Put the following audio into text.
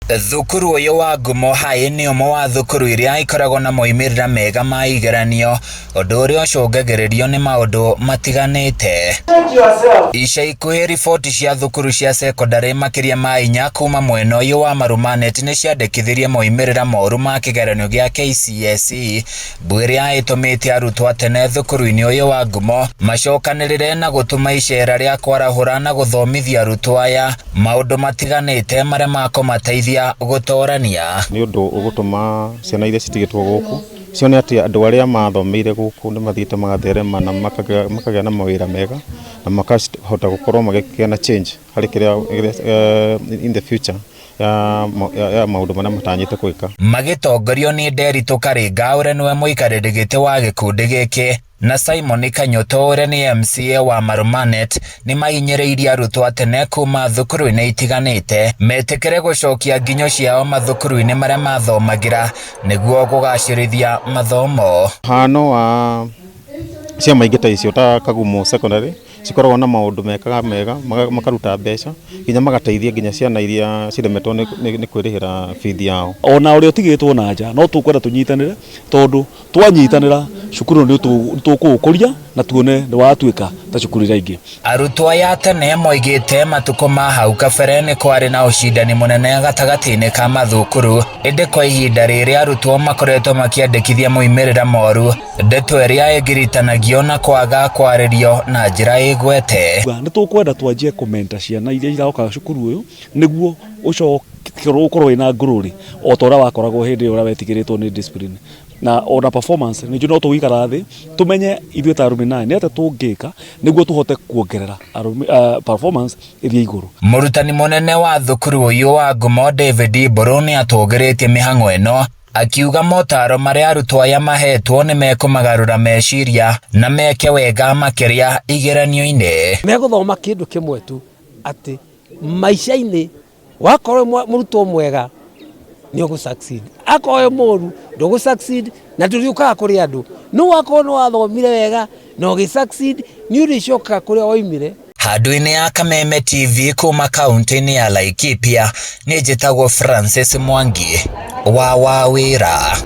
Thukuru ũyũ wa Ngumo High nĩ ũmwe wa thukuru iria ikoragwo na moimĩrĩra mega ma igeranio, ũndũ ũrĩa ũcũngagĩrĩrio nĩ maũndũ matiganĩte. Ica ikuhĩ riboti cia thukuru cia cekondarĩ makĩria ma inya kuma mwena ũyũ wa Marumanet nĩ ciandĩkithirie moimĩrĩra moru ma kĩgeranio gĩa KCSE, mbu ĩrĩa ĩtũmĩte arutwo a tene thukuru-inĩ ũyũ wa Ngumo macokanĩrĩre na gũtũma icera rĩa kwarahũra na gũthomithia arutwo aya maũndũ matiganĩte marĩa makũmateithia gũtorania. Nĩ ũndũ ũgũtũma ciana iria citigĩtwo gũkũ cione atĩ andũ arĩa mathomeire gũkũ nĩ mathiĩte magatherema na makagĩa na mawĩra mega na makahota gũkorwo magĩkĩgĩa na change harĩ kĩrĩa in the future ya maũndũ marĩa matanyĩte gwĩka. Magĩtongorio nĩ Nderitu Karinga ũrĩa nĩwe mũikarĩri gĩtĩ wa gĩkundi gĩkĩ na Simon Kanyuto ũrĩa nĩ MCA wa Marumanet nĩ mahinyĩrĩirie arutwo a tene kuma thukuru-inĩ itiganĩte metĩkĩre gũcokia nginyo ciao mathukuru-inĩ marĩa mathomagĩra nĩguo kũgacĩrithia mathomo. Hano wa ciama ingĩ ta icio ta Kagumo Secondary cikoragwo na maũndũ mekaga mega makaruta mbeca nginya magateithia nginya ciana iria ciremetwo nĩ kwĩrĩhĩra bithi yao. Ona ũrĩa ũtigĩtwo na nja no tũkwenda tũnyitanĩre tondũ twanyitanĩra cukuru nĩ tũkũũkũria na tuone nĩ watuĩka ta cukuru iria ingĩ. Arutwo aya tene moigĩte matukũ ma hau kabere nĩ kwarĩ na ũcindani mũnene gatagatĩ-inĩ ka mathukuru, ĩndĩ kwa ihinda rĩrĩ arutwo makoretwo makĩandĩkithia moimĩrĩra moru, ndeto ĩrĩa ĩngiritanagio na kwaga kwarĩrio na njĩra ĩgwete. Nĩ tũkwenda twanjie kũmenta ciana iria iroka cukuru ũyũ nĩguo ũkorwo wĩna glory o ta ũrĩa wakoragwo hĩndĩ ĩyo ũrĩa wetigĩrĩtwo nĩ discipline na ona performance ningĩ no tũgũikara thĩ tũmenye ithuĩ ta arũme nĩ atĩa tũngĩka nĩguo tũhote kuongerera performance ĩthiĩ igũrũ. Mũrutani mũnene wa thukuru ũyũ wa Ngumo David Mbũrũ nĩ atũgĩrĩtie mĩhang'o ĩno akiuga motaro marĩa arutwo aya mahetwo nĩ mekũmagarũra meciria na meke wega makĩria igeranio-inĩ. Megũthoma kĩndũ kĩmwe tu atĩ maica-inĩ wakorwo mũrutwo mwega nĩ ũgũ succeed, akorwo wĩ mũru ndũgũ succeed na ndũrĩũkaga kũrĩ andũ, no wakorwo nĩ wathomire wega na ũgĩ succeed nĩ ũrĩcokaga kũrĩa waumire. Handũ-inĩ ya Kameme TV kuma kaunti-inĩ ya Laikipia, niĩ njĩtagwo Francis Mwangi wa Wawĩra.